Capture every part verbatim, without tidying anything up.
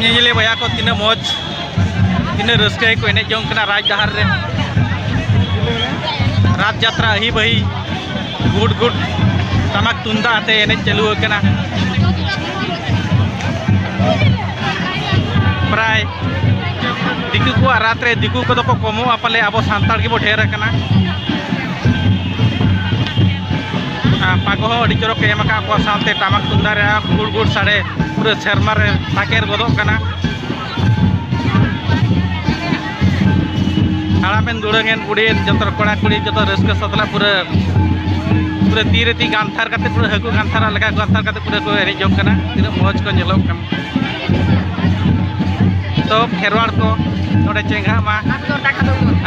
ᱧᱮᱧᱮᱞᱤᱭᱟᱹ ᱵᱚᱭᱦᱟ ᱠᱚ, ᱛᱤᱱᱟᱹᱜ ᱢᱚᱡᱽ, ᱛᱤᱱᱟᱹᱜ ᱨᱟᱹᱥᱠᱟᱹ ᱜᱮᱠᱚ ᱮᱱᱮᱡ ᱡᱚᱝ ᱠᱟᱱᱟ ᱨᱟᱡᱽ ᱰᱟᱦᱟᱨ ᱨᱮ᱾ ᱨᱟᱛ ᱡᱟᱛᱨᱟ ᱟᱹᱦᱤ ᱵᱟᱹᱦᱤ, ᱜᱩᱰ ᱜᱩᱰ ᱴᱟᱢᱟᱠ ᱛᱩᱢᱫᱟᱜ ᱟᱛᱮ ᱮᱱᱮᱡ ᱪᱟᱹᱞᱩ ᱟᱠᱟᱱᱟ᱾ ᱯᱨᱟᱭ ᱫᱤᱠᱩ ᱠᱚᱣᱟᱜ ᱨᱟᱛ ᱨᱮ ᱫᱤᱠᱩ ᱠᱚᱫᱚ ᱠᱚ ᱠᱚᱢᱚᱜᱼᱟ ᱯᱟᱞᱮ, ᱟᱵᱚ ᱥᱟᱱᱛᱟᱲ ᱜᱮᱵᱚ ᱰᱷᱮᱨ ᱟᱠᱟᱱᱟ᱾ ᱟᱨ ᱯᱟᱜᱚ ᱦᱚᱸ ᱟᱹᱰᱤ ᱪᱚᱨᱚᱠ ᱮ ᱮᱢ ᱟᱠᱟᱫ ᱠᱚᱣᱟ, ᱥᱟᱶᱛᱮ ᱴᱟᱢᱟᱠ ᱛᱩᱢᱫᱟᱜ ᱨᱮ ᱜᱩᱲ ᱜᱩᱲ ᱥᱟᱰᱮ ᱯᱩᱨᱟᱹ ᱥᱮᱨᱢᱟ ᱨᱮ ᱛᱟᱠᱮᱨ ᱜᱚᱫᱚᱜ ᱠᱟᱱᱟ᱾ ᱦᱟᱲᱟᱢᱮᱱ ᱫᱩᱲᱟᱹᱝᱮᱱ ᱵᱩᱰᱷᱤᱭᱮᱱ ᱡᱚᱛᱚ ᱠᱚᱲᱟ ᱠᱩᱲᱤ ᱡᱚᱛᱚ ᱨᱟᱹᱥᱠᱟᱹ ᱥᱟᱛᱞᱟᱜ ᱯᱩᱨᱟᱹ, ᱯᱩᱨᱟᱹ ᱛᱤ ᱨᱮ ᱛᱤ ᱜᱟᱱᱛᱷᱟᱨ ᱠᱟᱛᱮ, ᱯᱩᱨᱟᱹ ᱦᱟᱹᱠᱩ ᱜᱟᱱᱛᱷᱟᱨ ᱞᱮᱠᱟ ᱜᱟᱱᱛᱷᱟᱨ ᱠᱟᱛᱮ ᱯᱩᱨᱟᱹ ᱠᱚ ᱮᱱᱮᱡ ᱡᱚᱝ ᱠᱟᱱᱟ᱾ ᱛᱤᱱᱟᱹᱜ ᱢᱚᱡᱽ ᱠᱚ ᱧᱮᱞᱚᱜ ᱠᱟᱱᱟ᱾ ᱛᱚ ᱠᱷᱮᱨᱣᱟᱲ ᱠᱚ ᱱᱚᱰᱮ ᱪᱮᱸᱜᱷᱟᱜ ᱢᱟ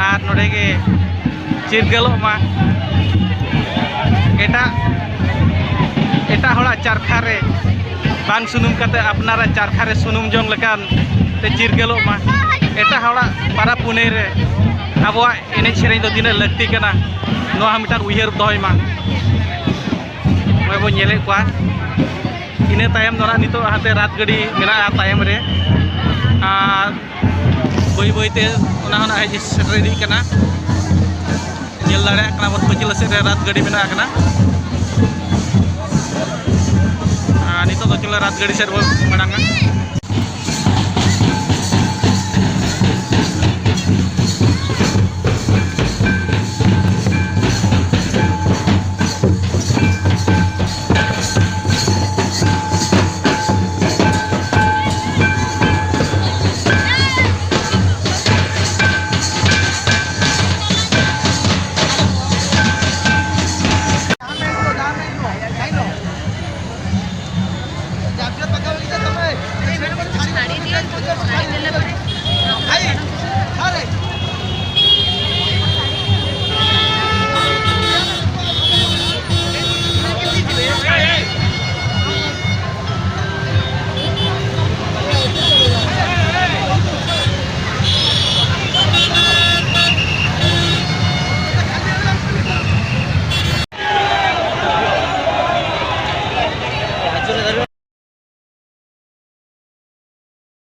ᱟᱨ ᱱᱚᱰᱮ ᱜᱮ ᱪᱤᱨᱜᱟᱹᱞᱚᱜ ᱢᱟ᱾ ᱮᱴᱟᱜ, ᱮᱴᱟᱜ ᱦᱚᱲᱟᱜ ᱪᱟᱨᱠᱷᱟ ᱨᱮ ᱵᱟᱝ ᱥᱩᱱᱩᱢ ᱠᱟᱛᱮ ᱟᱯᱱᱟᱨᱟᱜ ᱪᱟᱨᱠᱷᱟ ᱨᱮ ᱥᱩᱱᱩᱢ ᱡᱚᱝ ᱞᱮᱠᱟᱱ ᱛᱮ ᱪᱤᱨᱜᱟᱹᱞᱚᱜ ᱢᱟ᱾ ᱮᱴᱟᱜ ᱦᱚᱲᱟᱜ ᱯᱟᱨᱟᱵᱽ ᱯᱩᱱᱟᱹᱭ ᱨᱮ ᱟᱵᱚᱣᱟᱜ ᱮᱱᱮᱡ ᱥᱮᱨᱮᱧ ᱫᱚ ᱛᱤᱱᱟᱹᱜ ᱞᱟᱹᱠᱛᱤ ᱠᱟᱱᱟ, ᱱᱚᱣᱟ ᱦᱚᱸ ᱢᱤᱫᱴᱟᱝ ᱩᱭᱦᱟᱹᱨ ᱫᱚᱦᱚᱭ ᱢᱟ᱾ ᱱᱚᱜᱼᱚᱭ ᱵᱚᱱ ᱧᱮᱞᱮᱫ ᱠᱚᱣᱟ᱾ ᱤᱱᱟᱹ ᱛᱟᱭᱚᱢ ᱫᱚ ᱱᱟᱜ ᱱᱤᱛᱚᱜ ᱦᱟᱱᱛᱮ ᱨᱟᱛ ᱜᱟᱹᱰᱤ ᱢᱮᱱᱟᱜᱼᱟ ᱛᱟᱭᱚᱢ ᱨᱮ, ᱟᱨ ᱵᱟᱹᱭ ᱵᱟᱹᱭᱛᱮ ᱚᱱᱟ ᱦᱚᱸ ᱱᱟᱜ ᱦᱮᱡ ᱥᱮᱴᱮᱨ ᱤᱫᱤᱜ ᱠᱟᱱᱟ᱾ ᱧᱮᱞ ᱫᱟᱲᱮᱭᱟᱜ ᱠᱟᱱᱟ ᱵᱚᱱ ᱯᱟᱹᱪᱷᱞᱟᱹ ᱥᱮᱫ ᱨᱮ ᱨᱟᱛ ᱜᱟᱹᱰᱤ ᱢᱮᱱᱟᱜ ᱟᱠᱟᱱᱟ᱾ ᱟᱨ ᱱᱤᱛᱚᱜ ᱫᱚ ᱪᱚᱞᱚ ᱨᱟᱛ ᱜᱟᱹᱰᱤ ᱥᱮᱫ ᱵᱚᱱ ᱢᱟᱲᱟᱝᱟ᱾